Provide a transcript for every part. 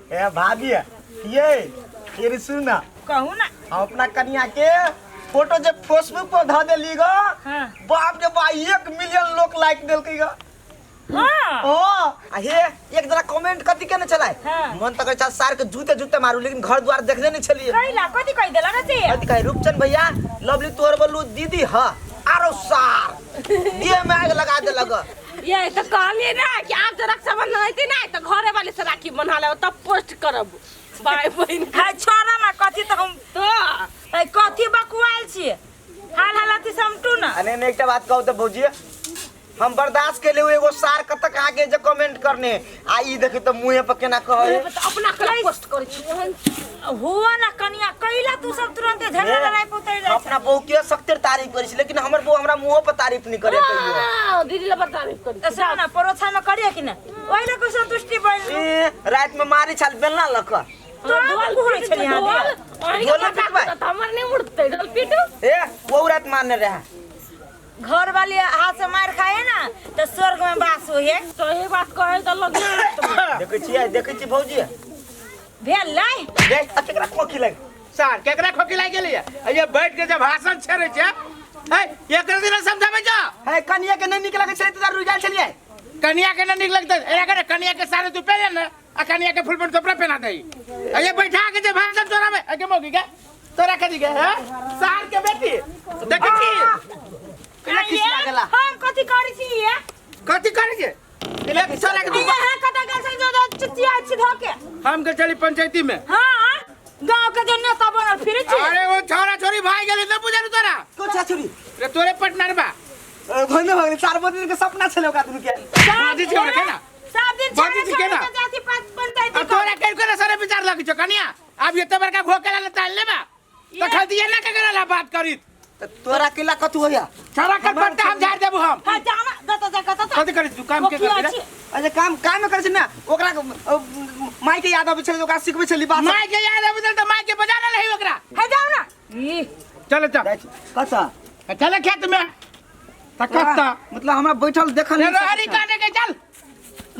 ए भाभी ये ये सुन ना। कहू ना। हम अपना कनिया के फोटो जे फेसबुक पर धऽ देली गो। हाँ। बाप रे बा, 1 मिलियन लोग लाइक देलकै गो। हाँ। ओ आ हे एक जरा कमेंट कथी केने छलै। हाँ। मन तऽ करै छल सार के जूते जूते मारू, लेकिन घर द्वार देखने नहीं छलियै। कैला कथी कहि देलक से? कथी कहै, रूपचंद भैया लवली तोहर बोलू दीदी ह आरो सार देह में आग लगा देलक। ये तो कहलिए ना कि आप जब रक्षाबंधन अयतै ना तऽ घरे वाले से राखी बन्हा लेब, तब पोस्ट करब भाई बहिन के। है छोड़ा ना, कथी तऽ हम तो है कथी बकुआल छियै, हाल हाल अथी समटू ना। आ नहीं नहीं, एकटा बात कहू तऽ भौजी, हम बर्दाश्त के लिए एगो सार कतक आगे जे कमेंट करने आ ई देखी तऽ मुँहे पर केना कहै। तऽ अपना के पोस्ट करै छी ओहन। हुआ ना कनिया, कैला तू सब तुरंत झगड़ा लड़ाई पुतै जाइ? अपना बहू के सख्त तारीफ करै छी, लेकिन हमर बहू हमरा मुँहो पर तारीफ नहीं करे कहियो। हाँ, दीदी ला बड़ तारीफ करी। तऽ सुन ना, परोछा में करिए कि ना, ओहि ला कोई संतुष्टि बन। ए, रात में मारी छाल बेलना लक। तो घूरै छलियै अहाँ? ढोल अहीं के ढोल पता पिटबै। तऽ हमर नहि उड़तै, ढोल पीटू। ए वो रात मारने रहे। घर वाले हाथ से मार खाए ना तो स्वर्ग में वास होए। सही बात कहै तऽ लग। देखै छियै, देखै छी भौजी। भेल नै। देख आ केकरा खोखी लग। सार केकरा खोखी लागि गेलैया? ये बैठ के जब भाषण छेड़ै छै है, एकरा दिन समझाबै जा। है कनिया के नहीं निक लगै छलै तऽ रुइ गेल छलियै। कनिया के नहीं निक लगतै एरा करे, कनिया के सारे तू पहने ना आ कनिया के फुल पैंट कपड़ा पहना दई। आ ये बैठा के जे भाषण तोरा में अगे मौगी के तोरा कथी के है सार के बेटी, देखै छी। केना खिसिया गेला? हम कथी करै छी ये? कथी करै छै? एक छोरा के ये हां कत गेल छै जो चिचिया छी धके? हम के चली पंचायती में। हां, गांव के जे नेता बनल फिरे छी। अरे वो छोरा छोरी भाई गेलै न, बुझल तोरा? को छाछुरी? रे तोरे पटनार बा। भने भऽ गेलै, 4 बजे के सपना छलै ओकरा दुनू के। बाजी छी हमरा केना? 7 दिन। बाजी छी केना? जाति पंचायती आ तोरा कर के सारे विचार लगै छौ कनिया, आब एते बड़का घोकेला ले ताल लेबा त खाली ये ना के ला बात करी। तऽ तोरा केला कथू होया? सारा कर पट्टा हम झाड़ देबू हम। हां, जाना जत जा कत। कथी करी तू काम के कोकिया कर? छी। अच्छा, काम काम करै छै ना, ओकरा माय के याद अबै छलै, ओकरा सिखबै छली बात। माय के याद आबै त माय के बजा ले रही ओकरा। हे जाओ ना ई। चल चल। जाइ छी। कतऽ? चल खेत में त कत्ता। मतलब हमरा बैठल देखल रे नहीं। रोहरी काटे के चल।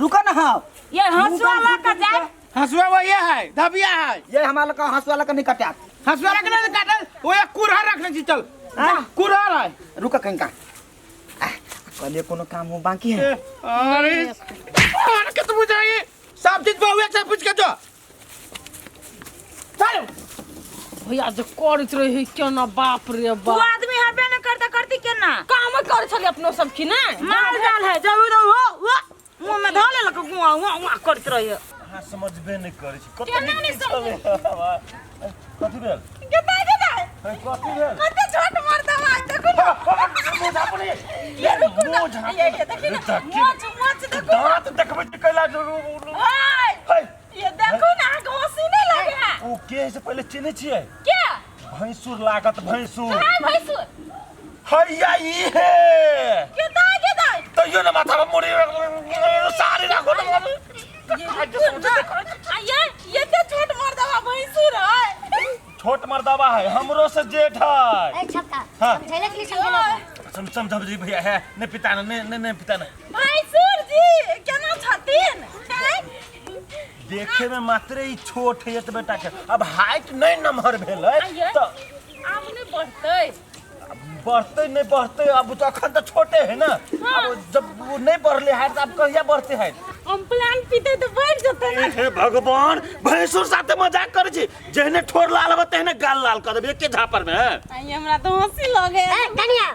रुको ना हाँ। ये हंसुआ ला के जाए। हंसुआ वो ये है, धबिया है। ये हमरा लग हंसुआ लग नहीं कटात। हंसुआ रख ले, काटल वो एक कुरहर रखने छी, चल। हाँ? कुरहर है। रुको कहीं का कहलिए कोनो काम हो बाकी है। ए, अरे अरे के तू बुझाई सब चीज बहुए से पूछ के जो चल। भैया जे करैत रहे केना, बाप रे तू बाप। आदमी हबे न करता, करती केना? काम करै छलियै अपनो सब कि नहि? माल जाल है, जब उधर हो वो मुंह में धऽ लेलक, गुआ गुआ गुआ करत रहे। अहाँ समझबे नहि करै छी कते। केना नहि नीक छलै। कथी भेल? केना केना? हे, कथी भेल? कते छोट मर्दवा देखू ना। मुँह झाँपने। ये रुकू ना। मुँह झाँपने। ये ये देखी ना। देखी। मोच मोच देखू ना। दाँत देखबै छी कैला। ओए, हे, ये देखू ना, अहाँके हँसी नहि लगे? ओ के से पहिले चिन्है छियै? के? भैंसुर लागत, भैंसुर। हाय भैंसुर। हैया ई हे। केता केता? तैयो ने माथा पर मुड़ी साड़ी राखो ने। ये रुकू ना। आ ये ते छोट मर्दवा भैंसुर है। छोट मर्दबा है, हमरो से जेठ है। ए छक्का। हाँ। समझैले कि नहीं समझैले? सम समझ जी भैया है नहीं पिता ने नहीं नहीं नहीं पिता ने। भैंसुर जी केना छथिन? आँय? देखे में मात्रे ही छोट है एतबे टा के, अब हाइट नहीं नमहर भेल है। आइये। तो आब नहि बढ़तै? बढ़ते नहीं बढ़ते, अब तो अखन तो छोटे है ना। अब जब वो नहीं बढ़ले है तो अब कहिया बढ़ते है? हम प्लान पीते तऽ बढ़ि जेतै ने। हे भगवान, भैंसुर साथे मजाक करे छी, जेहने ठोर लाल हबे तेहने गाल लाल कर देबे एके झापर में। आइ हमरा तऽ हँसी लगे। ए कनिया,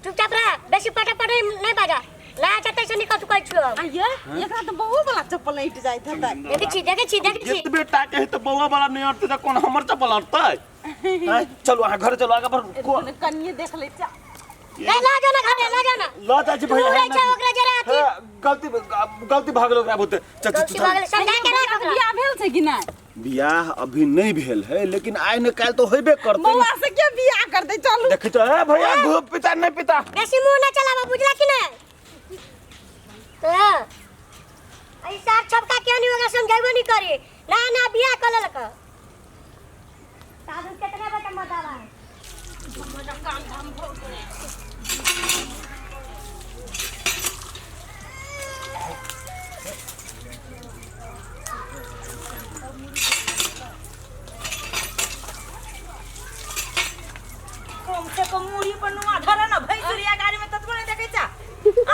चुपचाप रह, बेसी पटा पटा नहीं बाजा ला चाहते से निकल चुकै छियो। आइये, एकरा तऽ बउओ वाला चप्पल ऐट जाइत हेतै। देखै छी, देखै छी, देखै छी। एतबे टा के है तो बउआ वाला नहीं अटते तो कोन हमर चप्पल अटतै? आँय, चलू अहाँ घर चलू, आगे बढ़ को। कनिये देख लै छी। ए ला जाना घरे ला जाना। ल जाइ छी भैया। तू रहै छै ओकरा जरा अथी। हाँ, गलती गलती भागल ओकरा बहुते। चल चल। गलती चल। भऽ गेलै, समझा के राख ओकरा। बियाह भेल छै कि नहि? बियाह अभी नहीं भेल है, लेकिन आइ ने काल्हि तो होबे करतै। बौआ से के बियाह करतै? चलू। देखै छ ए भैया, घूप पिता नहीं पिता। बेसी मुंह न चलाबा, बुझला कि नहीं? तो ऐसा छपका क्यों नहीं होगा, समझाइबो नहीं करी ना ना बियाह कर लेलक साधु कितना बड़ा मदावा है। काम धाम भऽ गेलै। से को मूड़ी पर नुआ धरे ना भैंसुरिया गाड़ी में ततबो नहीं देखै छा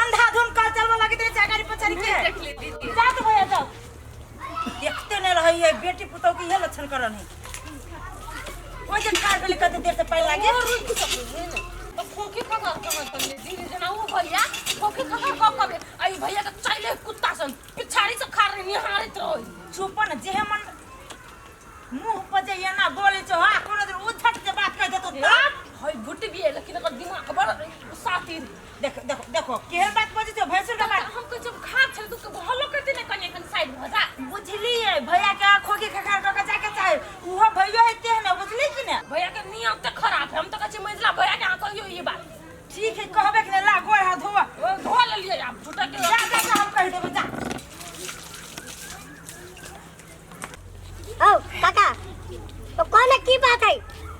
अंधाधुन कल चलबो लगैत रहै छै गाड़ी पर चढ़ि के। देख ली दीदी। जा तो भैया जाओ, देखते नहीं रही है बेटी पुतोह के इहे लक्षण करन है। ओइ जे ठाढ़ भेलै कते देर से पानि लागे। तो खोखी खखर कहत तनी दीदी जना उ भैया खोखी खखर कब कब आई भैया के चले कुत्ता सन पिछाड़ी से खार निहारत रही। चुप न जेहे मन मुंह पर जे एना बोले छौ हा कोनो दिन उझट के बात कह देतो तब हई भुट भी है लेकिन ओकर दिमाग बड़ सातिर। देखो देखो देखो केहन बात बजै छौ भैंसुर के बात। हम कहै जब खार छल तू के भलो करते ने कनी कनी साइड भ जा। बुझलिए भैया के खोखी खखार क के जाके चाहे उहो भैयो हेते है ना, बुझली कि ने? भैया के नियत त खराब है, हम त कहै छी मंझला भैया के अहाँ कहियो ई बात। ठीक है कहबे कि ने, ला गोड़ हाथ धोआ। धो लेलियै आब झूठा के जा जा जा हम कहि देबै जा। औ काका तो कौन की बात है,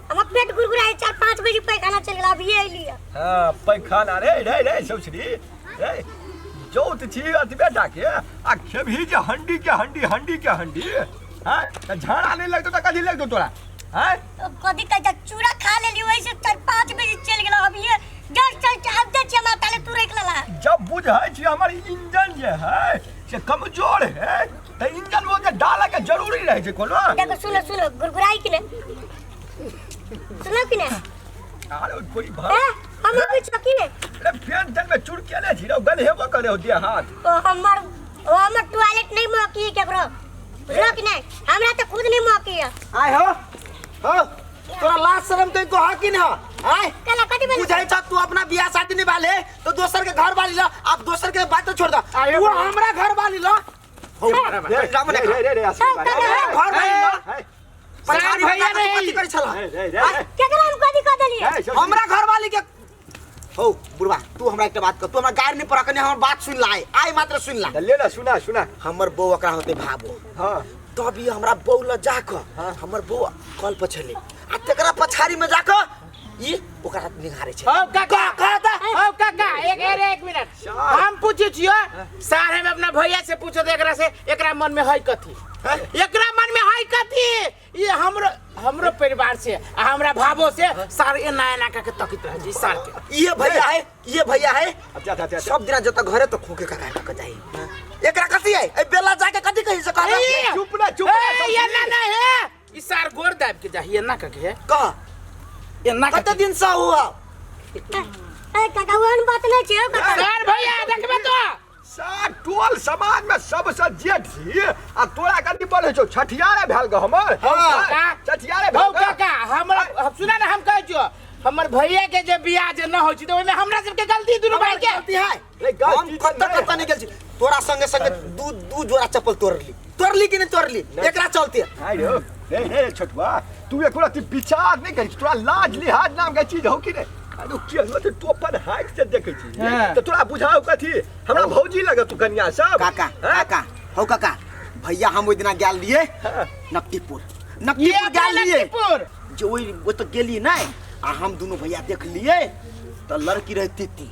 हमर पेट गुरगुराए 4-5 बजे पैखाना चल गेल, अभी अइली है। हाँ पैखाना रे रे रे सौसरी रे जोत छी अतबे डाके आ खेबही जे हंडी के हंडी हंडी के हंडी। हाँ त झाड़ा नहीं लगतो त कथी लगतो तोरा? हाँ कथी कहै चूड़ा खा लेली वही से 4-5 बजे चल गेल, अभी जस्ट चल आब दे छी हमरा ताले तू रख लेला। जब बुझै छी हमर इंजन जे है से कमजोर है त इंजन वो के डाले के जरूरी रहै छै कोनो। देखो सुनो सुनो गुरगुराई कि ने, सुनो कि ने? अरे कोई भर हम अभी चौकी ने अरे फेन तन में चुड़केले छी रे गल हेबो करे हो दे हाथ। ओ हमर टॉयलेट नहीं मौकी है केकरो, बुझलो कि नहीं? हमरा तो खुद नहीं मौकी है। आय हो हो तोरा लाज शरम तो को हकी न आय कला कथी बोले बुझाई छ तू अपना बियाह शादी निभा ले तो दोसर के घर वाली ल, आप दोसर के बात तो छोड़ द, तू हमरा घर वाली ल। हो रे रे रे रे आशीर्वाद घर वाली ल सार भैया तू कथी करै छला? रे रे रे केकरा हम कथी कह देलियै? हमरा घर वाली के हो बुढ़वा तू हमरा एकटा बात कह, तू हमरा गारि नहीं पड़ा कने हमर बात सुन ला, आय मात्र सुन ला। ले ना सुना सुना। हमर बौ ओकरा होते भाबो। हां तब ई हमरा बौ ल जाक हमर बौ कल पर छले आ तेकरा पछाड़ी में जाक ई ओकरा निहारे छै। हो काका हो काका एक एक मिनट हम पूछै छियो सार हम अपना भैया से पूछो त एकरा से एकरा मन में है कथी, एकरा मन में है कथी? ये हमरो हमरो परिवार से आ हमरा भाबो से सार एना एना का के तकित रह जी सार के। ये भैया है, ये भैया है। अच्छा अच्छा अच्छा सब दिन जत घरे तो खोके काका का जाई एकरा कथी है? ए बेला जाके कथी कहि से कह चुप ना चुप ना ए ये ना ना है ई सार गोर दाब के जाही एना का के है कह एना कते दिन से हुआ? ए काका ओहन बात नहीं छै हो काका। सार भैया देखबे तो सार टोल समाज में सबसे जेठ छी आ तोरा कथी बोलै छौ? छठियारे भेल ग हमर। हां छठियारे भेल हौ काका हमरा सुना ना हम कहै छियो हमर भैया के जे बियाह जे न होइ छै त ओइमे हमरा सबके गलती दुनू भाई के गलती है। रे हम कत कत नहीं गेल छी तोरा संगे संगे दू दू जोड़ा चप्पल तोड़ली, तोड़ली कि नहीं तोड़ली एकरा चलते। हाय रे रे रे छोटुआ तू एकरा ती विचार नहीं करी, तोरा लाज लिहाज नाम के चीज हो कि नहीं? अरे की हो त तू अपन हाइट से देखै छी त तोरा बुझाउ कथी? हमरा भौजी लगे तू कन्या सब। काका काका हो काका भैया हम ओइ दिना गेल लिए नकटीपुर, नकटीपुर गेल लिए जे ओइ ओ त गेली नहीं आ हम दुनू भैया देख लिए त लड़की रहे तीती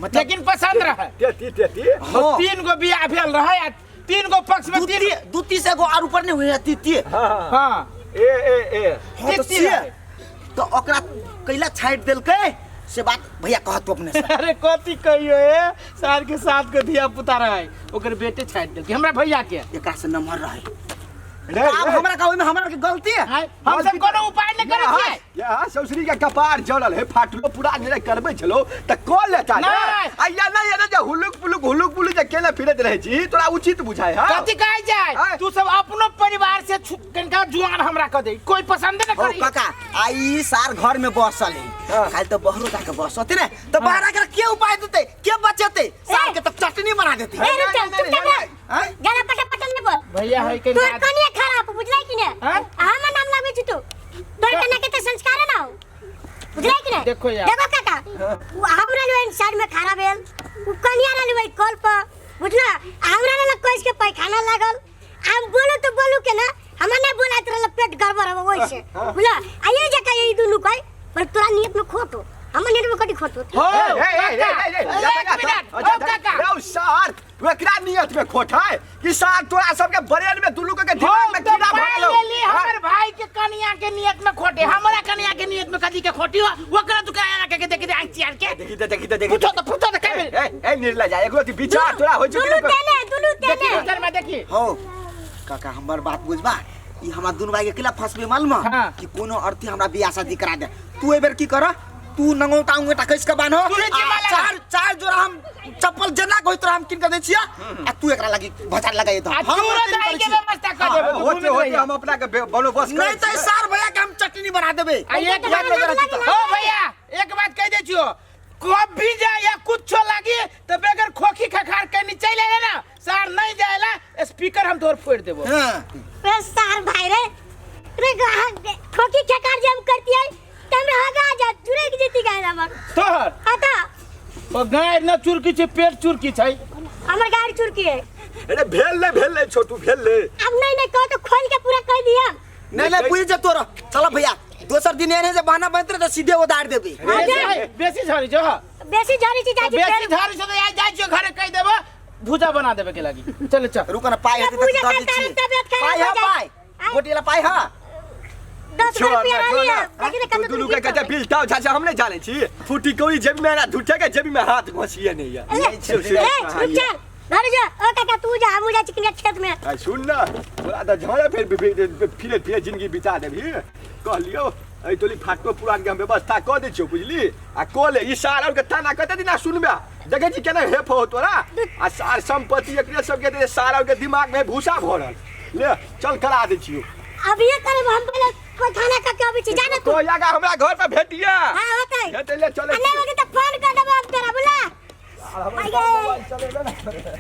मतलब लेकिन पसंद रहे तेती तेती। हां तीन गो बियाह भेल रहे आ तीन गो पक्ष में तीन दूती से गो आर ऊपर नहीं हुए तीती। हां हां ए ए ए हां तो से तो ओकरा कैला छाइट देलकै से बात भैया कहत अपने से। अरे कथी कहियो ए सार के साथ के धिया पुता रहे ओकर बेटे छाइट देलकै हमरा भैया के एकरा से नंबर रहे। अब हमरा का ओइमे हमरा के गलती है, हम सब कोनो उपाय नहीं करै छियै। यहाँ ससुरी के कपार जड़ल है फाटलो पूरा नहीं करबै छलो त कॉल लेता ने नहीं। आ या नहीं या जे हुलुक पुलुक हुलुक पुलुक जे केना फिरत रहै छी तोरा उचित बुझाय है। कथी कहै जाय तू सब अपनो परिवार से कनिका जुआन हमरा क दे कोई पसंद न हो करी। काका आई सार घर में बसल है काल तो बहरो जाके बसते ने तो बाहर आकर के उपाय देते के बचेते सार के तो चटनी बना देते। ए रुक जा चुप कर गाना पटा पटा नहीं बोल भैया है के तोर कनिया खराब बुझलै कि ने? हमर नाम लागै छी तू तोर कन्या के त संस्कार ना हो बुझलै कि ने? देखो यार देखो काका उ हमरा ले इंसान में खराब भेल उ कनिया रहल ओइ कल पर बुझला हमरा ले कस के पैखाना लागल हम बोलू तो बोलू के ना हमरा नहीं बोलात रहल पेट गड़बड़ हो ओइ से बुझला आ ये जे कहि ई दुनू कहि पर तोरा नियत में खोट हो हमर नियत में कथी खोट हो? हो ए ए ए एक मिनट हो काका रौ सार ओकरा नियत में खोट है कि सार तोरा सबके ब्रेन में दुलू के दिमाग में कीड़ा भरल हो। हमर भाई के कनिया के नियत में खोटे हमरा कनिया के नियत में कदी के खोटी हो ओकरा तू काहे के देख दे आंख चियार के। देखी त, देखी त, देखी। पूछो त, पूछो त, का भेल? ए ए निर्लज, एकरो ती विचार तोरा होइ छौ कि दुनू नहि? तेले, दुनू देखी तेले। उधर में देखी। हो काका, हमर बात बुझबा, ई हमरा दुनू भाई के अकेला फंसबे मालूम है? हाँ। कि कोनो अर्थी हमरा बियाह शादी करा दे। तू एहि बेर की कर, तू नंगौटा उंगटा कस के बान्हो, तू ही जिम्मा आ लगा। चार चार जोड़ा हम चप्पल जेना कोई तोरा हम किन के दै छिया, आ तू एकरा लागी भजार लगाई दो। आ हम चूरो ओते दाई करै के छियै। व्यवस्था कर देबो, तू होते घूमे होते रहिया। हम अपना के बंदोबस्त नहीं करै तो छियै। सार भैया के हम चटनी बना देबे। आ एक याद बात नजर आती हो भैया, एक बात कह दे छियो, कभी जाए या कुछ लागी तो बगैर खोखी खखार के नीचे चले आए ना सार, नहीं जाएला स्पीकर हम तोर फोड़ देबो। हां। रे सार भाई रे, रे खोखी खेकार जे हम करती है त हमरा हगा जा चुरक जेती गाय हमर। तोहर? आता। ओ गाय न चुरकी छै, पेट चुरकी छै। हमर गाय चुरकी है। अरे भेल ले, भेल ले छोटू, भेल ले। अब नहीं नहीं कहो तो खोल के पूरा कह दिया। नहीं नहीं, बुझ जा तोरा। चलो भैया, दोसर दिन एने जे बहाना बनत रहे त सीधे उधार देबे। बेसी बेसी झरी जो। बेसी झरी छी, जाइ छी। बेसी फेर। झरी छै त आज जाइ छियो घरे, कह देबो भुजा बना देबे के लागी। चल चल। रुक ना, पाई हेतै त पूजा दऽ दै करता छियै। तबियत खराब पाई हो है जाइ। पाई? आय। गोटी वाला पाई है? 10 छोड़ रुपया ना, छोड़ लिया। ना। देखी ने तू कते दुनू के कते बिल ताव छा, हम नहीं जाने छी। फूटी कौड़ी जेबी में ना, झूठे के जेबी में हाथ घोसिए नहीं है। ए, रुक चल, घर जा। ओ काका, तू जा, हम जा चिकनिया खेत में। आ सुन ना, तोरा तऽ झोरे फेर फिरे फिरे जिंदगी बिता देबही। कहलियौ एहि टोली फाटको पुरान के हम व्यवस्था कऽ दै छियौ, बुझली? आ कऽ ले ई सार और के ताना कते दिना सुनबे? देखै छी केना हेफ हो तोरा। आ सार संपत्ति एकरे सबके दे, सार और के दिमाग में भूसा भरल। ले चल, करा दै छियौ। अब ये करे, हम पहले खाना खा के अबै छी, जा ना तू। तो आगा हमरा घर पर भेटिया। हां, होतै। हेतै, ले चलै। आ नहीं होतै त फोन कर देबो हम तोरा, बोला। चले।